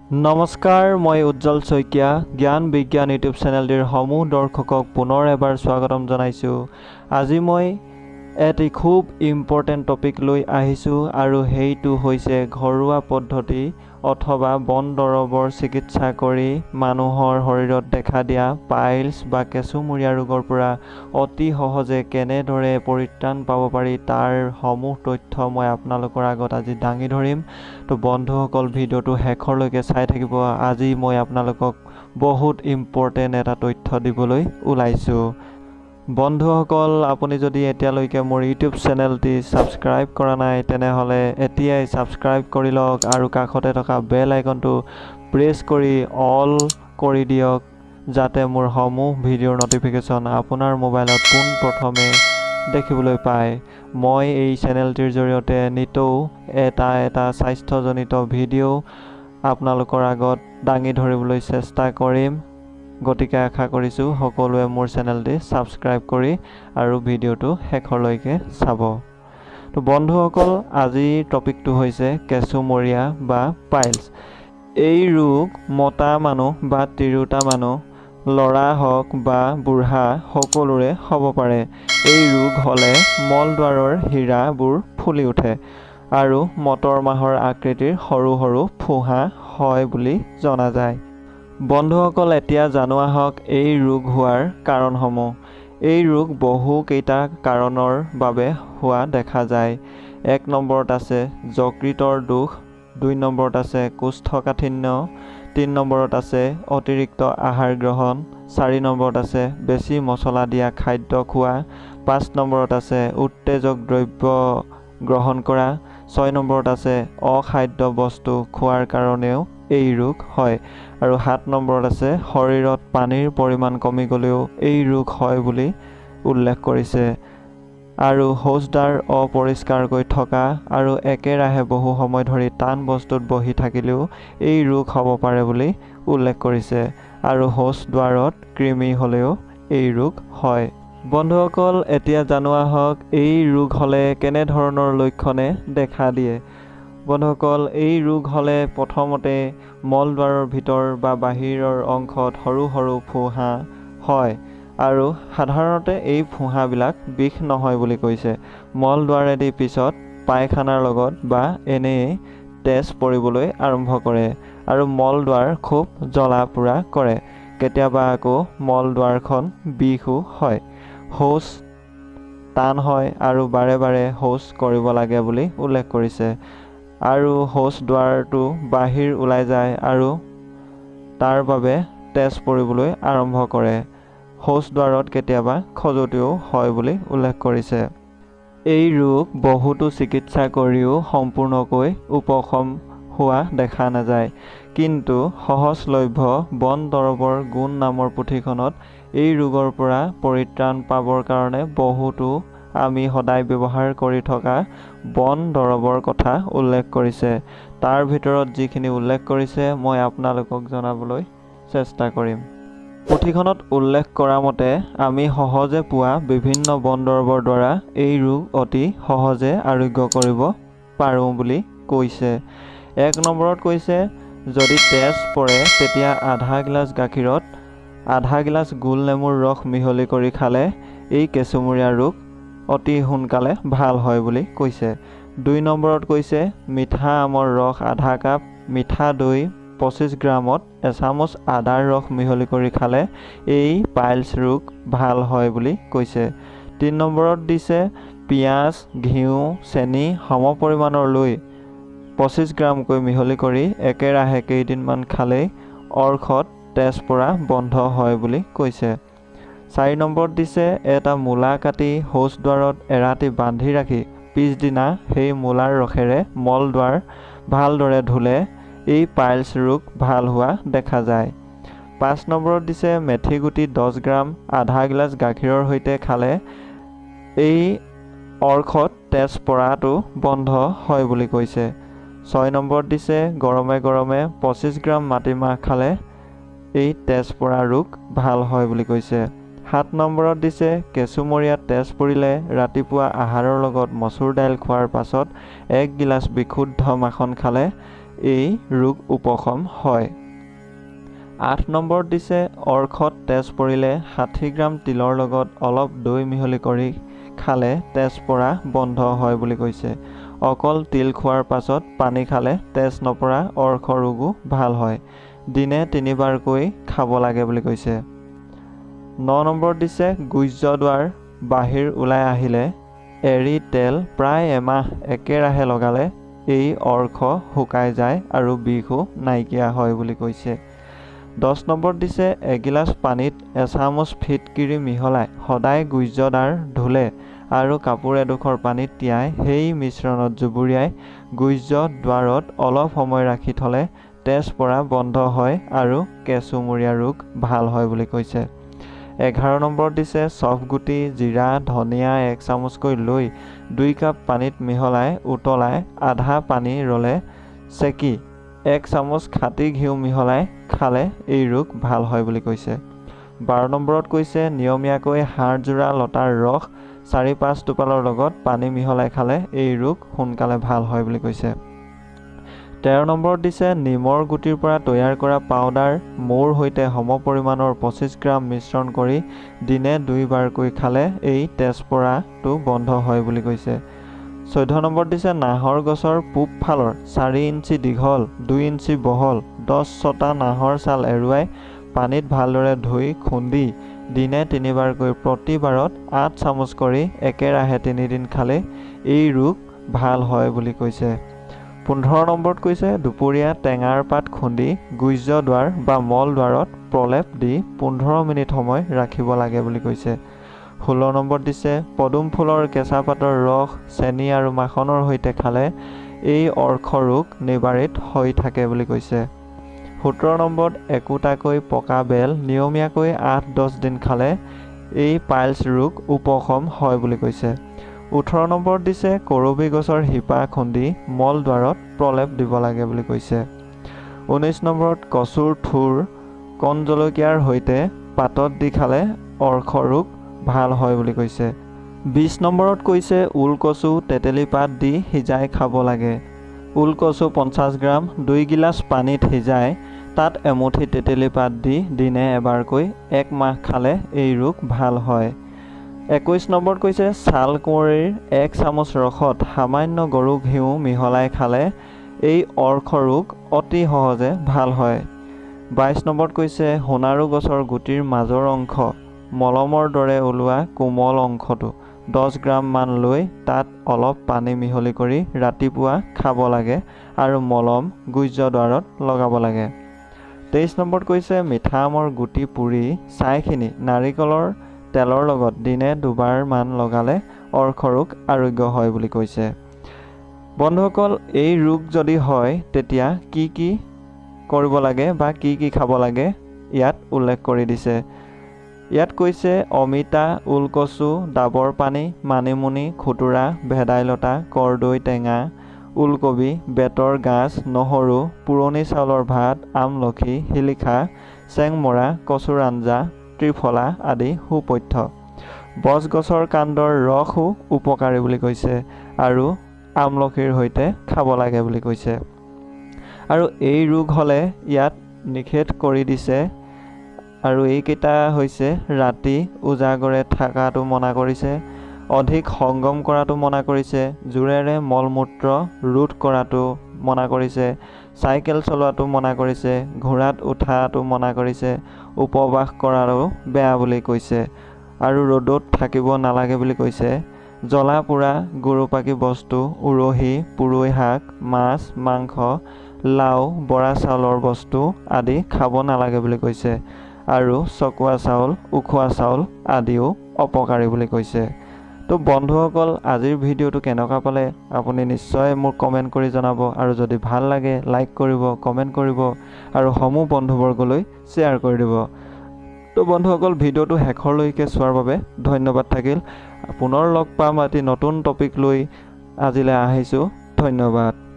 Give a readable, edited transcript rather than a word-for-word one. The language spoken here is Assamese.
নমস্কাৰ, মই উজ্জ্বল শইকীয়া, জ্ঞান বিজ্ঞান ইউটিউব চেনেলটিৰ সমূহ দৰ্শকক পুনৰ এবাৰ স্বাগতম জনাইছোঁ। আজি মই এটি খুব ইম্পৰ্টেণ্ট টপিক লৈ আহিছোঁ আৰু সেইটো হৈছে ঘৰুৱা পদ্ধতি অথবা বন দৰৱৰ চিকিৎসা কৰি মানুহৰ শৰীৰত দেখা দিয়া পাইলছ বা কেঁচুমূৰীয়া ৰোগৰ পৰা অতি সহজে কেনেদৰে পৰিত্ৰাণ পাব পাৰি তাৰ সমূহ তথ্য মই আপোনালোকৰ আগত আজি দাঙি ধৰিম। তো বন্ধুসকল, ভিডিঅ'টো শেষৰলৈকে চাই থাকিব। আজি মই আপোনালোকক বহুত ইম্পৰ্টেণ্ট এটা তথ্য দিবলৈ ওলাইছোঁ। বন্ধুসকল, আপুনি যদি এতিয়ালৈকে মোৰ ইউটিউব চেনেলটি ছাবস্ক্ৰাইব কৰা নাই, তেনেহ'লে এতিয়াই ছাবস্ক্ৰাইব কৰি লওক আৰু কাষতে থকা বেল আইকনটো প্ৰেছ কৰি অল কৰি দিয়ক, যাতে মোৰ সমূহ ভিডিঅ'ৰ ন'টিফিকেশ্যন আপোনাৰ মোবাইলত পোনপ্ৰথমে দেখিবলৈ পায়। মই এই চেনেলটিৰ জৰিয়তে নিতৌ এটা এটা স্বাস্থ্যজনিত ভিডিঅ' আপোনালোকৰ আগত দাঙি ধৰিবলৈ চেষ্টা কৰিম। গতিকে আশা কৰিছোঁ সকলোৱে মোৰ চেনেলটি ছাবস্ক্ৰাইব কৰি আৰু ভিডিঅ'টো শেষলৈকে চাব। তো বন্ধুসকল, আজিৰ টপিকটো হৈছে কেঁচুমৰীয়া বা পাইলছ। এই ৰোগ মতা মানুহ বা তিৰোতা মানুহ, ল'ৰা হওক বা বুঢ়া, সকলোৰে হ'ব পাৰে। এই ৰোগ হ'লে মলদ্বাৰৰ হীৰাবোৰ ফুলি উঠে আৰু মটৰ মাহৰ আকৃতিৰ সৰু সৰু ফোঁহা হয় বুলি জনা যায়। বন্ধুসকল, এতিয়া জানো আহক এই ৰোগ হোৱাৰ কাৰণসমূহ। এই ৰোগ বহুকেইটা কাৰণৰ বাবে হোৱা দেখা যায়। 1 নম্বৰত আছে যকৃতৰ দোষ, 2 নম্বৰত আছে কোষ্ঠকাঠিন্য, 3 নম্বৰত আছে অতিৰিক্ত আহাৰ গ্ৰহণ, 4 নম্বৰত আছে বেছি মছলা দিয়া খাদ্য খোৱা, 5 নম্বৰত আছে উত্তেজক দ্ৰব্য গ্ৰহণ কৰা, 6 নম্বৰত আছে অখাদ্য বস্তু খোৱাৰ কাৰণেও এই ৰোগ হয় আৰু 7 নম্বৰত আছে শৰীৰত পানীৰ পৰিমাণ কমি গ'লেও এই ৰোগ হয় বুলি উল্লেখ কৰিছে। আৰু শৌচদ্বাৰ অপৰিষ্কাৰকৈ থকা আৰু একেৰাহে বহু সময় ধৰি টান বস্তুত বহি থাকিলেও এই ৰোগ হ'ব পাৰে বুলি উল্লেখ কৰিছে। আৰু শৌচদ্বাৰত কৃমি হ'লেও এই ৰোগ হয়। বন্ধুসকল, এতিয়া জানো আহক এই ৰোগ হ'লে কেনেধৰণৰ লক্ষণে দেখা দিয়ে। বন্ধুসকল, এই ৰোগ হ'লে প্ৰথমতে মলদ্বাৰৰ ভিতৰ বা বাহিৰৰ অংশত সৰু সৰু ফোঁহা হয় আৰু সাধাৰণতে এই ফোঁহাবিলাক বিষ নহয় বুলি কৈছে। মলদ্বাৰেদি পিছত পায়খানাৰ লগত বা এনেই তেজ পৰিবলৈ আৰম্ভ কৰে আৰু মলদ্বাৰ খুব জ্বলা পোৰা কৰে। কেতিয়াবা আকৌ মলদ্বাৰখন বিষো হয়, শৌচ টান হয় আৰু বাৰে বাৰে শৌচ কৰিব লাগে বুলি উল্লেখ কৰিছে। আৰু শৌচদ্বাৰটো বাহিৰ ওলাই যায় আৰু তাৰ বাবে তেজ পৰিবলৈ আৰম্ভ কৰে। শৌচদ্বাৰত কেতিয়াবা খজুৱতিও হয় বুলি উল্লেখ কৰিছে। এই ৰোগ বহুতো চিকিৎসা কৰিও সম্পূৰ্ণকৈ উপশম হোৱা দেখা নাযায়, কিন্তু সহজলভ্য বন দৰৱৰ গুণ নামৰ পুথিখনত এই ৰোগৰ পৰা পৰিত্ৰাণ পাবৰ কাৰণে বহুতো আমি সদায় ব্যৱহাৰ কৰি থকা বন দৰৱৰ কথা উল্লেখ কৰিছে। তাৰ ভিতৰত যিখিনি উল্লেখ কৰিছে মই আপোনালোকক জনাবলৈ চেষ্টা কৰিম। পুথিখনত উল্লেখ কৰা মতে আমি সহজে পোৱা বিভিন্ন বন দৰৱৰ দ্বাৰা এই ৰোগ অতি সহজে আৰোগ্য কৰিব পাৰোঁ বুলি কৈছে। 1 নম্বৰত কৈছে, যদি তেজ পৰে তেতিয়া আধা গিলাচ গাখীৰত আধা গিলাচ গোল নেমুৰ ৰস মিহলি কৰি খালে এই কেঁচুমূৰীয়া ৰোগ অতি সোনকালে ভাল হয় বুলি কৈছে। 2 নম্বৰত কৈছে, মিঠা আমৰ ৰস আধা কাপ, মিঠা দৈ 25 গ্ৰামত এচামুচ আদাৰ ৰস মিহলি কৰি খালে এই পাইলছ ৰোগ ভাল হয় বুলি কৈছে। 3 নম্বৰত দিছে, পিঁয়াজ, ঘিউ, চেনি সম পৰিমাণৰ লৈ 25 গ্ৰামকৈ মিহলি কৰি একেৰাহে কেইদিনমান খালেই অৰ্শত তেজ পৰা বন্ধ হয় বুলি কৈছে। 4 নম্বৰত দিছে, এটা মূলা কাটি শৌচদ্বাৰত এৰাতি বান্ধি ৰাখি পিছদিনা সেই মূলাৰ ৰসেৰে মলদ্বাৰ ভালদৰে ধুলে এই পাইলছ ৰোগ ভাল হোৱা দেখা যায়। 5 নম্বৰত দিছে, মেথি গুটি 10 গ্ৰাম আধা গিলাচ গাখীৰৰ সৈতে খালে এই অৰ্শত তেজ পৰাটো বন্ধ হয় বুলি কৈছে। 6 নম্বৰত দিছে, গৰমে গৰমে 25 গ্ৰাম মাটিমাহ খালে এই তেজ পৰা ৰোগ ভাল হয় বুলি কৈছে। 7 নম্বৰত দিছে, কেঁচুমৰীয়া তেজ পৰিলে ৰাতিপুৱা আহাৰৰ লগত মচুৰ দাইল খোৱাৰ পাছত 1 গিলাচ বিশুদ্ধ মাখন খালে এই ৰোগ উপশম হয়। ৮ নম্বৰত দিছে অৰ্শত তেজ পৰিলে ৬০ গ্ৰাম তিলৰ লগত অলপ দৈ মিহলি কৰি খালে তেজ পৰা বন্ধ হয় বুলি কৈছে। অকল তিল খোৱাৰ পাছত পানী খালে তেজ নপৰা অৰ্শ ৰোগো ভাল হয়। দিনে ৩ বাৰকৈ খাব লাগে বুলি কৈছে। ৯ নম্বৰত দিছে গুহ্যদ্বাৰ বাহিৰ ওলাই আহিলে এৰী তেল প্ৰায় এমাহ একেৰাহে লগালে এই অৰ্শ শুকাই যায় আৰু বিষো নাইকিয়া হয় বুলি কৈছে। ১০ নম্বৰত দিছে এগিলাচ পানীত এচামুচ ফিটকিৰি মিহলাই সদায় গুহ্যদ্বাৰ ধুলে আৰু কাপোৰ এডোখৰ পানীত তিয়াই সেই মিশ্ৰণত জুবুৰিয়াই গুহ্যদ্বাৰত অলপ সময় ৰাখি থ'লে তেজ পৰা বন্ধ হয় আৰু কেঁচুমূৰীয়া ৰোগ ভাল হয় বুলি কৈছে। ১১ নম্বৰত দিছে চফগুটি, জিৰা, ধনিয়া ১ চামুচকৈ লৈ ২ কাপ পানীত মিহলাই উতলাই আধা পানী ৰ'লে চেকি ১ চামুচ খাটি ঘিউ মিহলাই খালে এই ৰোগ ভাল হয় বুলি কৈছে। ১২ নম্বৰত কৈছে নিয়মীয়াকৈ হাড়যোৰা লতাৰ ৰস ৪-৫ টোপালৰ লগত পানী মিহলাই খালে এই ৰোগ সোনকালে ভাল হয় বুলি কৈছে। ১৩ নম্বৰত দিছে নিমৰ গুটিৰ পৰা তৈয়াৰ কৰা পাউডাৰ মৌৰ সৈতে সমপৰিমাণৰ ২৫ গ্ৰাম মিশ্ৰণ কৰি দিনে ২ বাৰকৈ খালে এই তেজ পৰাটো বন্ধ হয় বুলি কৈছে। ১৪ নম্বৰত দিছে নাহৰ গছৰ পূব ফালৰ ৪ ইঞ্চি দীঘল, ২ ইঞ্চি বহল ১০ ছটা নাহৰ ছাল এৰুৱাই পানীত ভালদৰে ধুই খুন্দি দিনে ৩ বাৰকৈ প্ৰতিবাৰত ৮ চামুচ কৰি একেৰাহে ৩ দিন খালে এই ৰোগ ভাল হয় বুলি কৈছে। ১৫ নম্বৰত কৈছে দুপৰীয়া টেঙাৰ পাত খুন্দি গুহ্যদ্বাৰ বা মলদ্বাৰত প্ৰলেপ দি ১৫ মিনিট সময় ৰাখিব লাগে বুলি কৈছে। ১৬ নম্বৰত দিছে পদুম ফুলৰ কেঁচা পাতৰ ৰস চেনি আৰু মাখনৰ সৈতে খালে এই অৰ্শ ৰোগ নিবাৰিত হৈ থাকে বুলি কৈছে। ১৭ নম্বৰত একোটাকৈ পকা বেল নিয়মীয়াকৈ ৮-১০ দিন খালে এই পাইলছ ৰোগ উপশম হয় বুলি কৈছে। ১৮ নম্বৰত দিছে কৰবী গছৰ শিপা খুন্দি মলদ্বাৰত প্ৰলেপ দিব লাগে বুলি কৈছে। ১৯ নম্বৰত কচুৰ থোৰ কণ জলকীয়াৰ সৈতে পাতত দি খালে অৰ্শ ৰোগ ভাল হয় বুলি কৈছে। ২০ নম্বৰত কৈছে ওলকচু তেতেলী পাত দি সিজাই খাব লাগে। ওলকচু ৫০ গ্ৰাম ২ গিলাচ পানীত সিজাই তাত এমুঠি তেতেলী পাত দি দিনে এবাৰকৈ ১ মাহ খালে এই ৰোগ ভাল হয়। ২১ নম্বৰত কৈছে ছাল কুঁৱৰীৰ ১ চামুচ ৰসত সামান্য গৰু ঘিউ মিহলাই খালে এই অৰ্শ ৰোগ অতি সহজে ভাল হয়। ২২ নম্বৰত কৈছে সোণাৰু গছৰ গুটিৰ মাজৰ অংশ মলমৰ দৰে ওলোৱা কোমল অংশটো ১০ গ্ৰাম মান লৈ তাত অলপ পানী মিহলি কৰি ৰাতিপুৱা খাব লাগে আৰু মলম গুহ্যদ্বাৰত লগাব লাগে। ২৩ নম্বৰত কৈছে মিঠা আমৰ গুটি পুৰি ছাইখিনি নাৰিকলৰ তেলৰ লগত দিনে ২ বাৰমান লগালে অৰ্শ ৰোগ আৰোগ্য হয় বুলি কৈছে। বন্ধুসকল, এই ৰোগ যদি হয় তেতিয়া কি কি কৰিব লাগে বা কি কি খাব লাগে ইয়াত উল্লেখ কৰি দিছে। ইয়াত কৈছে অমিতা, ওলকচু, ডাবৰ পানী, মানিমুনি, খুতুৰা, ভেদাইলতা, কৰ্দৈ টেঙা, ওলকবি, বেতৰ গাজ, নহৰু, পুৰণি চাউলৰ ভাত, আমলখি, শিলিখা, চেংমৰা, কচুৰ আঞ্জা, ত্ৰিফলা আদি সুপথ্য। বচ গছৰ কাণ্ডৰ ৰসো উপকাৰী বুলি কৈছে আৰু আমলখিৰ সৈতে খাব লাগে বুলি কৈছে। আৰু এই ৰোগ হ'লে ইয়াত নিষেধ কৰি দিছে। আৰু এইকেইটা হৈছে ৰাতি উজাগৰে থকাটো মনা কৰিছে, অধিক সংগম কৰাটো মনা কৰিছে, জোৰেৰে মল মূত্ৰ ৰোধ কৰাটো মনা কৰিছে, চাইকেল চলোৱাটো মনা কৰিছে, ঘোঁৰাত উঠাটো মনা কৰিছে, উপবাস কৰাটো বেয়া বুলি কৈছে আৰু ৰ'দত থাকিব নালাগে বুলি কৈছে। জ্বলা পোৰা গুৰুপাকী বস্তু, উৰহী, পুৰৈ শাক, মাছ, মাংস, লাও, বৰা চাউলৰ বস্তু আদি খাব নালাগে বুলি কৈছে আৰু চকোৱা চাউল, উখোৱা চাউল আদিও অপকাৰী বুলি কৈছে। তো বন্ধুসকল, আজিৰ ভিডিঅ'টো কেনেকুৱা পালে আপুনি নিশ্চয় মোক কমেণ্ট কৰি জনাব আৰু যদি ভাল লাগে লাইক কৰিব, কমেণ্ট কৰিব আৰু সমূহ বন্ধুবৰ্গলৈ শ্বেয়াৰ কৰি দিব। তো বন্ধুসকল, ভিডিঅ'টো শেষলৈকে চোৱাৰ বাবে ধন্যবাদ থাকিল। পুনৰ লগ পাম এটি নতুন টপিক লৈ। আজিলৈ আহিছোঁ, ধন্যবাদ।